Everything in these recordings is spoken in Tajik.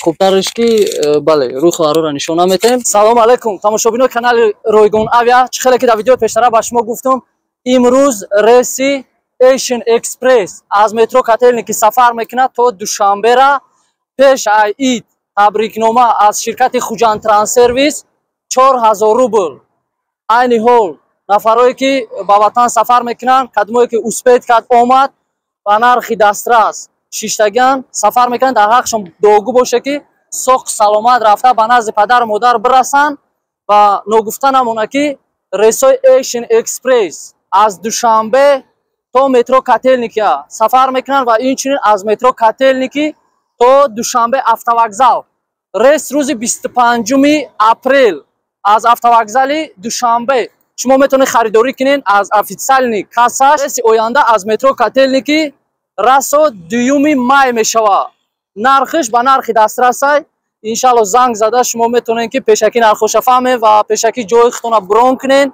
Хубтарш ки бале, рӯи хоҳарора нишон наметем. Салом алайкум, тамошобинои канали Ройгон Авиа. Чӣ хеле ки дар видеои пештара ба шумо гуфтум, имрӯз рейси Asian Express аз метро Котельники сафар мекунад то Душанбера. Пеш ай ид табрикнома аз ширкати Хуҷанд Транссервис 4000 рубл. Айни ҳол нафарое ки ба ватан сафар мекунанд, кадомое ки успеть кард, омад, ба нархи дастрас шиштагиан сафар мекунанд. Дар ҳаққшон дуогӯ боше, ки соқ саломат рафта ба назди падару модар бирасанд. Ва ногуфта намонад, ки рейсҳои Asian Express аз Душанбе то метро Котельникия сафар мекунанд ва инчунин аз метро Котельники то Душанбе автовокзал. Рейс рӯзи 25 апрел аз автовокзали Душанбе шумо метавонед харидорӣ кунед аз официальный кассаш. Рейси оянда аз метро Котельники расо 2 май мешавад. Нархиш ба нархи дастрасай. Иншалло, занг зада шумо метавонед, ки пешакӣ нархоша фаҳмед ва пешакӣ ҷои худтона брон кунед,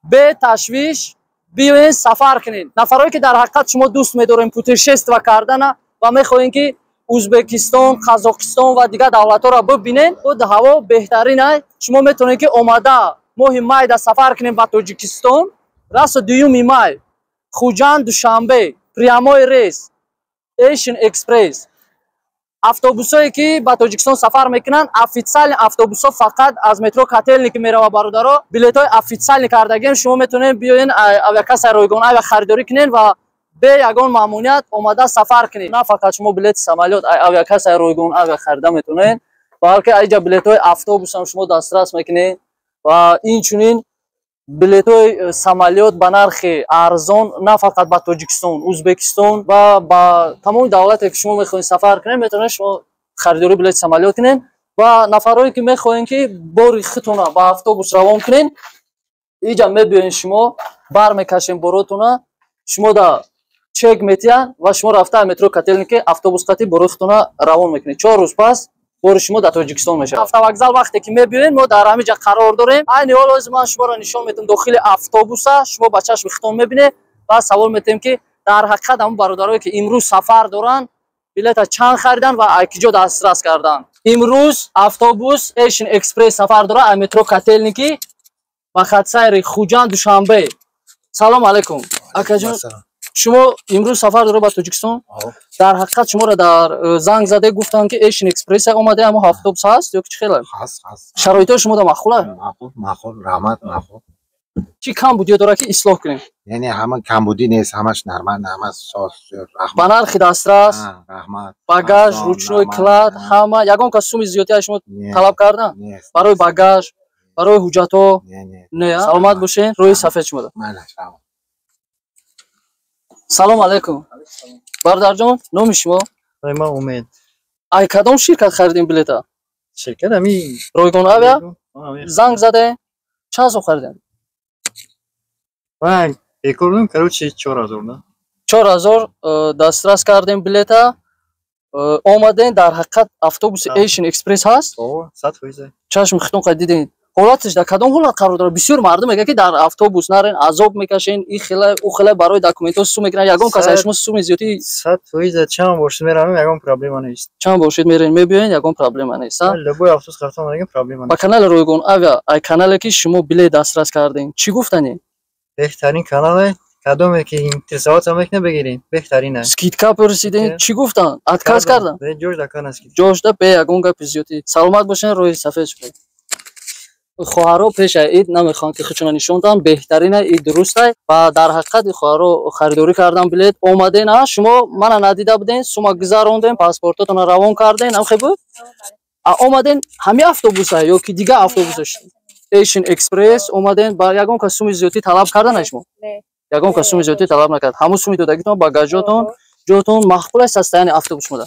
беташвиш биёен, сафар кунед. Нафарое ки дар ҳақиқат шумо дӯст медорем путешество кардана ва мехоҳем, ки Ӯзбекистон, Қазоқистон ва дигар давлатҳоро бибинед, худ ҳаво беҳтаринай. Шумо метавонед, ки омада моҳи майда сафар кунем ба Тоҷикистон. Расо 2 май Хуҷанд Душанбе прямой рейс Asian Express. Автобусое ки ба Тоҷикистон сафар мекунанд, официальный автобусҳо фақат аз метро Котельники мерава. Бародаро, билетҳои официальный кардагием, шумо метавонед биёен авиакассаи Ройгон Авиа, харидорӣ кунед ва бе ягон мамуният омада сафар кунед. На фақат шумо билети самолёт авиакассаи Ройгон Авиа харида метавонед, балки аиҷа билетҳои автобусам шумо дастрас мекунед ва инчунин билетҳои самолёт ба нархи арзон на фақат ба Тоҷикистон, Ӯзбекистон ва ба тамоми давлате ки шумо мехоҳед сафар кунед, метавонед шумо харидорӣ билети самолёт кунед. Ва нафарое ки мехоҳем, ки бори худтона ба автобус равон кунед, иҷа мебиёен, шумо бар мекашем боротона, шумо да чек метиҳанд ва шумо рафта метро Котельники автобус қати борои худтона равон мекунед. 4 рӯз пас бори шумо дар Тоҷикистон мешавад. Автовокзал вақте ки мебиёед, мо дар ҳамин ҷа қарор дорем. Айни ҳол ҳозир ман шуморо нишон метавам дохили автобуса, шумо ба чашми худтон мебинед ва савол метавем, ки дар ҳақиқат ҳамон бародарое ки имрӯз сафар доранд, билета чанд харидан ва ай киҷо дастрас карданд. Имрӯз автобус Asian Express сафар дорад ай метро Котельники ба хатсайри Хуҷанд Душанбе. Салом алайкум, акаҷон. Шумо имрӯз сафар доред ба Тоҷикистон. Дар ҳақиқат шуморо дар занг зада гуфтанд, ки Asian Express омада, ҳамо автобус ҳаст ё ки чӣ хела? Шароитҳои шумо да маъқула? Маъқул, маъқул, раҳмат, маъқул. Чӣ камбудиё дорад, ки ислоҳ кунем? Яъне ҳама камбудӣ нест, ҳамаш нормал, ҳама соз. Ба нархи дастрас. Раҳмат. Багаж, ручной кладь, ҳама. Ягон кас суми зиёдӣ аз шумо талаб кардан барои багаж, барои ҳуҷҷатҳо? Не. Саломат бошед, рӯи сафед шумода. Салом алайкум, бародарҷон. Номи шумо? Ман Умед. Ай кадом ширкат харидем билета? Ширкат ами. Ройгон Авиа занг заде. Чанд сом харидем? Ман бекор будам, короче, 4000 да. 4000 дастрас кардем билета, омадем. Дар ҳақиқат автобуси Asian Express ҳаст? 100%. Чашми худтон қад дидем. Ҳолаташ дар кадом ҳолат қарор дорад? Бисёр мардум мегӯяд, ки дар автобус нарен, азоб мекашен, и хела, ӯ хела, барои документҳо сум мекунанд. Ягон кас аз шумо суми зиёдӣ? 100%. Чанд бошед, меравем, ягон проблема нест. Чанд бошед, мерен, мебиёен, ягон проблема нест. Любой автобус рафтан, ягон проблема. Ба канали Ройгон Авиа, ай канале ки шумо билет дастрас кардем, чӣ гуфтанӣ? Беҳтарин канале. Кадоме ки интересоваться мекунад, бигирем, беҳтарин. Скидка пурсидем, чӣ гуфтанд? Отказ кардан? Ҷош да кана скидка. Ҷошда бе ягон гапи зиёдӣ. Саломат бошен, рӯи сафед шуд. Хоҳаро пеша ид намехоҳанд, ки худшона нишон диҳанд. Беҳтарина, ид дурустай. Ва дар ҳақиқат хоҳаро харидорӣ кардан билет, омаден. А шумо мана надида буден, сума гузарондем, паспортотона равон карден, ҳамхе буд. А омаден ҳами автобуса ё ки дигар автобуса? Asian Express омаден, ба ягон кас суми зиёдӣ талаб кардан шумо? Ягон кас суми зиёдӣ талаб накард. Ҳамун суми додагитон, багажотон, ҷотон маъқул аст, состояние автобус шумода?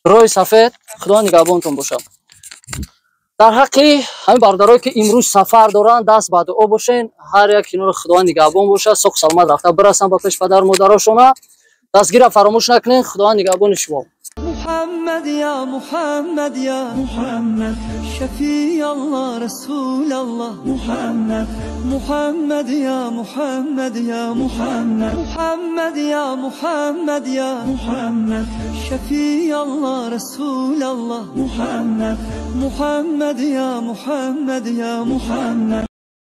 Роҳи сафед, Худо нигаҳбонтон бошад. Дар ҳаққи ҳамин бародарое ки имрӯз сафар доранд, даст ба дуо бошен. Ҳар як инро Худованд нигаҳбон бошад, соқ саломат рафта бирасанд ба пеш падару модарошона. Дастгира фаромӯш накунед. Худованд нигаҳбони шумо. محمد يا محمد يا محمد شفيع الله رسول الله محمد محمد يا محمد يا محمد محمد يا محمد يا محمد شفيع الله رسول الله محمد محمد يا محمد يا محمد.